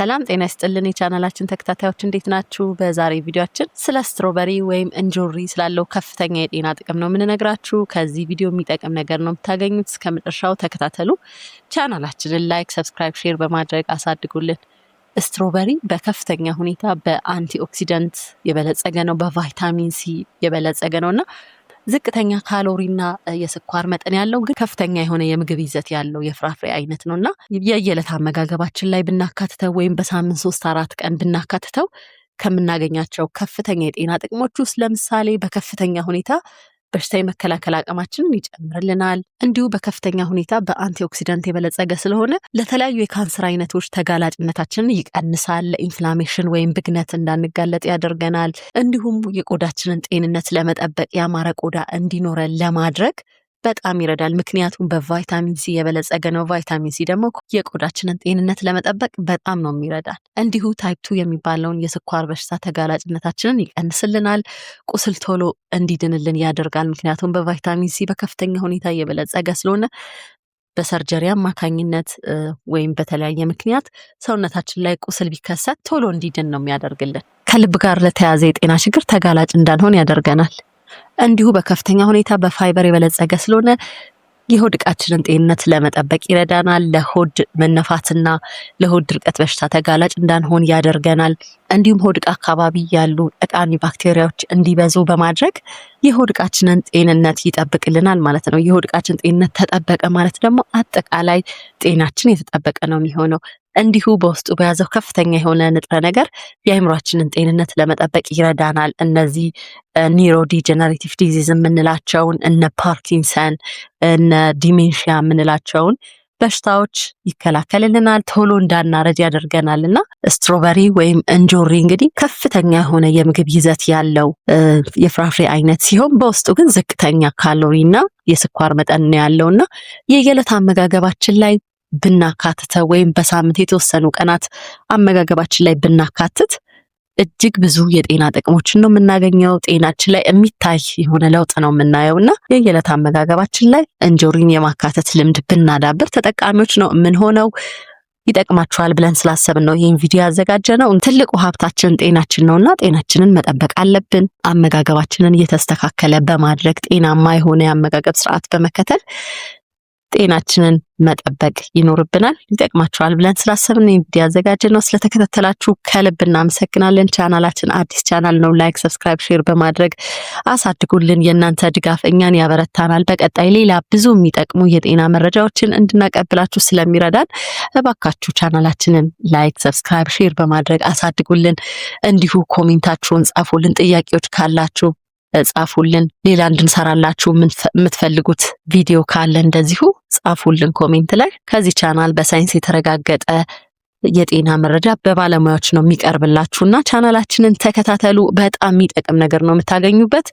ሰላም ጤና ይስጥልን የቻናላችን ተከታታዮች፣ እንዴት ናችሁ? በዛሬ ቪዲዮአችን ስለ strawberry ወይም እንጆሪ ስላለው ከፍተኛ የጤና ጥቅም ነው የምንነግራችሁ። ከዚህ ቪዲዮ የሚጠቅም ነገር ነው የምታገኙት። እስከ መጨረሻው ተከታተሉ። ቻናላችንን like፣ subscribe፣ share በማድረግ አሳድጉልን። Strawberry በከፍተኛ ሁኔታ በ antioxidant የበለጸገ ነው፣ በቫይታሚን ሲ የበለጸገ ነው እና ዝቅተኛ ካሎሪና የስኳር መጠን ያለው ግን ከፍተኛ የሆነ የምግብ ይዘት ያለው የፍራፍሬ አይነት ነው እና የየዕለት አመጋገባችን ላይ ብናካትተው ወይም በሳምንት 3-4 ቀን ብናካትተው ከምናገኛቸው ከፍተኛ የጤና ጥቅሞች ውስጥ ለምሳሌ በከፍተኛ ሁኔታ በሽታ የመከላከል አቅማችንን ይጨምርልናል። እንዲሁ በከፍተኛ ሁኔታ በ antioxidant የበለጸገ ስለሆነ ለተለያዩ የካንሰር አይነቶች ተጋላጭነታችንን ይቀንሳል። ለ inflammation ወይም ብግነት እንዳንጋለጥ ያደርገናል። እንዲሁም የቆዳችንን ጤንነት ለመጠበቅ፣ ያማረ ቆዳ እንዲኖረን ለማድረግ በጣም ይረዳል። ምክንያቱም በቫይታሚን ሲ የበለጸገ ነው። ቫይታሚን ሲ ደግሞ የቆዳችንን ጤንነት ለመጠበቅ በጣም ነው የሚረዳን። እንዲሁ type 2 የሚባለውን የስኳር በሽታ ተጋላጭነታችንን ይቀንስልናል። ቁስል ቶሎ እንዲድንልን ያደርጋል። ምክንያቱም በቫይታሚን ሲ በከፍተኛ ሁኔታ የበለጸገ ስለሆነ በ surgery አማካኝነት ወይም በተለያየ ምክንያት ሰውነታችን ላይ ቁስል ቢከሰት ቶሎ እንዲድን ነው የሚያደርግልን። ከልብ ጋር ለተያያዘ የጤና ችግር ተጋላጭ እንዳንሆን ያደርገናል። እንዲሁ በከፍተኛ ሁኔታ በፋይበር የበለጸገ ስለሆነ የሆድ ዕቃችንን ጤንነት ለመጠበቅ ይረዳናል። ለሆድ መነፋትና ለሆድ ድርቀት በሽታ ተጋላጭ እንዳንሆን ያደርገናል። እንዲሁም ሆድ ዕቃ አካባቢ ያሉ ጠቃሚ ባክቴሪያዎች እንዲበዙ በማድረግ የሆድ ዕቃችንን ጤንነት ይጠብቅልናል ማለት ነው። የሆድ ዕቃችን ጤንነት ተጠበቀ ማለት ደግሞ አጠቃላይ ጤናችን የተጠበቀ ነው የሚሆነው። እንዲሁ በውስጡ በያዘው ከፍተኛ የሆነ ንጥረ ነገር የአእምሯችንን ጤንነት ለመጠበቅ ይረዳናል። እነዚህ neurodegenerative disease የምንላቸውን፣ እነ ፓርኪንሰን፣ እነ dementia የምንላቸውን በሽታዎች ይከላከልልናል። ቶሎ እንዳናረጅ ያደርገናል። እና strawberry ወይም እንጆሪ እንግዲህ ከፍተኛ የሆነ የምግብ ይዘት ያለው የፍራፍሬ አይነት ሲሆን በውስጡ ግን ዝቅተኛ ካሎሪ እና የስኳር መጠን ነው ያለው እና የየዕለት አመጋገባችን ላይ ብናካትተው ወይም በሳምንት የተወሰኑ ቀናት አመጋገባችን ላይ ብናካትት እጅግ ብዙ የጤና ጥቅሞችን ነው የምናገኘው። ጤናችን ላይ የሚታይ የሆነ ለውጥ ነው የምናየው እና የየዕለት አመጋገባችን ላይ እንጆሪን የማካተት ልምድ ብናዳብር ተጠቃሚዎች ነው የምንሆነው። ይጠቅማችኋል ብለን ስላሰብን ነው ይህን ቪዲዮ ያዘጋጀነው። ትልቁ ሀብታችን ጤናችን ነውና ጤናችንን መጠበቅ አለብን። አመጋገባችንን እየተስተካከለ በማድረግ፣ ጤናማ የሆነ የአመጋገብ ስርዓት በመከተል ጤናችንን መጠበቅ ይኖርብናል። ይጠቅማችኋል ብለን ስላሰብን ቪዲዮ ያዘጋጀነው። ስለተከታተላችሁ ከልብ እናመሰግናለን። ቻናላችን አዲስ ቻናል ነው። Like፣ subscribe፣ share በማድረግ አሳድጉልን። የእናንተ ድጋፍ እኛን ያበረታናል። በቀጣይ ሌላ ብዙ የሚጠቅሙ የጤና መረጃዎችን እንድናቀብላችሁ ስለሚረዳን እባካችሁ ቻናላችንን like፣ subscribe፣ share በማድረግ አሳድጉልን። እንዲሁ comment ኣችሁን ጻፉልን። ጥያቄዎች ካላችሁ ጻፉልን። ሌላ እንድንሰራላችሁ የምትፈልጉት ቪዲዮ ካለ እንደዚሁ ጻፉልን comment ላይ። ከዚህ ቻናል በሳይንስ የተረጋገጠ የጤና መረጃ በባለሙያዎች ነው የሚቀርብላችሁና ቻናላችንን ተከታተሉ። በጣም የሚጠቅም ነገር ነው የምታገኙበት።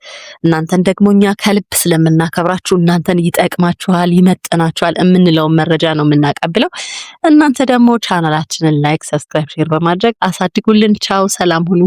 እናንተን ደግሞ እኛ ከልብ ስለምናከብራችሁ እናንተን ይጠቅማችኋል፣ ይመጥናችኋል የምንለውን መረጃ ነው የምናቀብለው። እናንተ ደግሞ ቻናላችንን like፣ subscribe፣ share በማድረግ አሳድጉልን። ቻው፣ ሰላም ሁኑ።